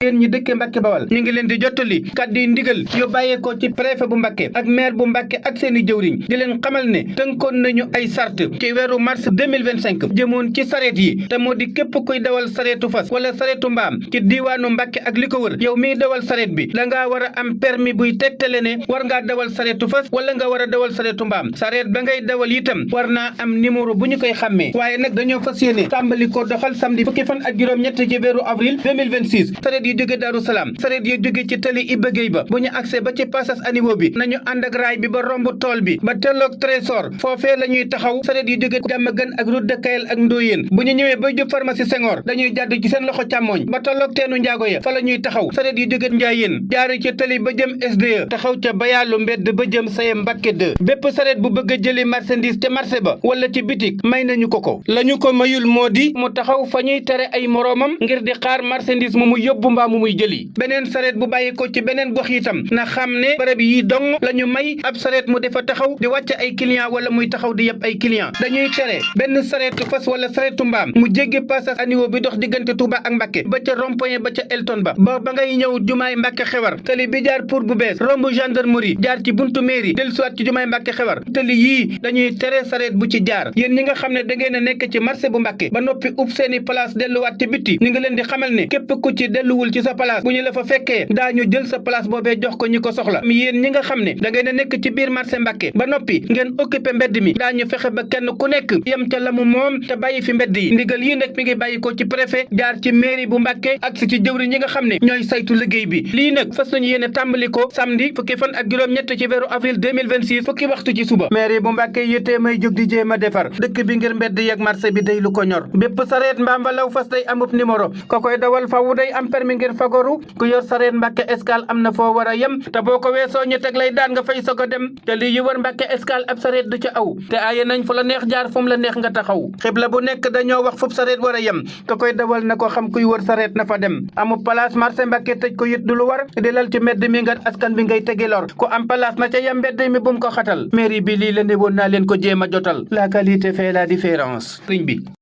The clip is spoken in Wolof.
yéen ñi dëkke Mbàkke Bawal ñu ngi leen di jottali kàddu yi ndigal yu bàyyeekoo ci préfet bu Mbàkke ak maire bu Mbàkke ak seeni jëwriñ di leen xamal ne tënkoon nañu ay sart ci weeru mars 2025 jëmoon ci sareet yi te moo di képp kuy dawal sareetu fas wala sareetu mbaam ci diiwaanu Mbàkke ak li ko wër yow miy dawal sareet bi da ngaa war a am permis buy tegtale ne war ngaa dawal sareetu fas wala nga war a dawal sareetu mbaam sareet ba ngay dawal itam war naa am numéro bu ñu koy xàmmee waaye nag dañoo fas yéene tàmbali ko doxal samedi fukki fan ak juróom-ñett ci weeru avril 2026 sareet yi jóge Daaru Salaam sareet yi jóge ci tali Iba Gueye ba bu ñu accès ba ci passage à niveau bi nañu ànd ak raay bi ba romb tool bi ba telloog trésor foofee la ñuy taxaw sareet yi jóge Diamaguène ak route de Kayel ak Ndoyeen bu ñu ñëwee ba jub pharmacie Senghor dañuy jàdd ci seen loxo càmmooñ ba tolloog teenu njaago ya fa la ñuy taxaw sareet yi jóge Njaayeen jaari ci tali ba jëm SDE taxaw ca bayaalu mbedd ba jëm saye Mbàkke 2 bépp sareet bu bëgg a jëli marchandise te marché ba wala ci bitik may nañu ko lañu ko mayul moo di mu taxaw fa ñuy tere ay moroomam ngir di xaar marchandise mu yóbbu mbaa mu muy jëli beneen sareet bu bàyyi ko ci beneen gox itam na xam ne barab yi dong la ñu may ab sareet mu defa taxaw di wàcc ay client wala muy taxaw di yeb ay client dañuy tere benn sareetu fas wala sareetu mbaam mu jéggi passage à niveau bi dox diggante Touba ak Mbàkke ba ca rond-point ba ca Elton ba ba ngay ñëw jumaay Mbàkke Xewar tali bi jaar pour bu bees romb gendarmerie jaar ci buntu mairie dellusiwaat ci jumaay Mbàkke Xewar tali yii dañuy tere sareet bu ci jaar yéen ñi nga xam ne da ngeen a nekk ci marché bu Mbàkke ba noppi ub seeni place delluwaat ci bitti ñu ngi leen di xamal ne képp ku ci delluwul ci sa place bu ñu la fa fekkee daañu jël sa place boobee jox ko ñi ko soxla yéen ñi nga xam ne da ngeen a nekk ci biir marché Mbàkke ba noppi ngeen occupé mbedd mi daañu fexe ba kenn ku nekk yem ca la mu moom te bàyyi fi mbedd yi ndigal yi nag mi ngi bàyyi ko ci préfet jaar ci mairie bu Mbàkke ak si ci jëwri ñi nga xam ne ñooy saytu liggéey bi lii nag fas nañu yéene tàmbali ko samedi fukki fan ak juróom-ñett ci weeru avril 2026 fukki waxtu ci suba mairie bu Mbàkke yétee may jóg di jéem a defar dëkk bi ngir mbedd yi ak marché bi day lu ko ñor bépp sareet mbaam wala fas day amub numéro ko koy dawal fawu day am permis ngir fagoru ku yor sareet Mbàkke Escale am na foo war a yem te boo ko weesoo ñu teg lay daan nga fay soog a dem te lii yu wër Mbàkke Escale ab sareet du ca aw te aaye nañ fu la neex jaar fu mu la neex nga taxaw xibla bu nekk dañoo wax fub sareet war a yem ka koy dawal na ko xam kuy wër sareet na fa dem amub place marché Mbàkke tëj ko yit du lu war di lal ci mbedd mi nga askan bi ngay tegi lor ku am place na ca yem mbedd mi bum ko xatal mairie bi lii la ne woon naa leen ko jéem a jotal la qualité fait la différence sëñ bi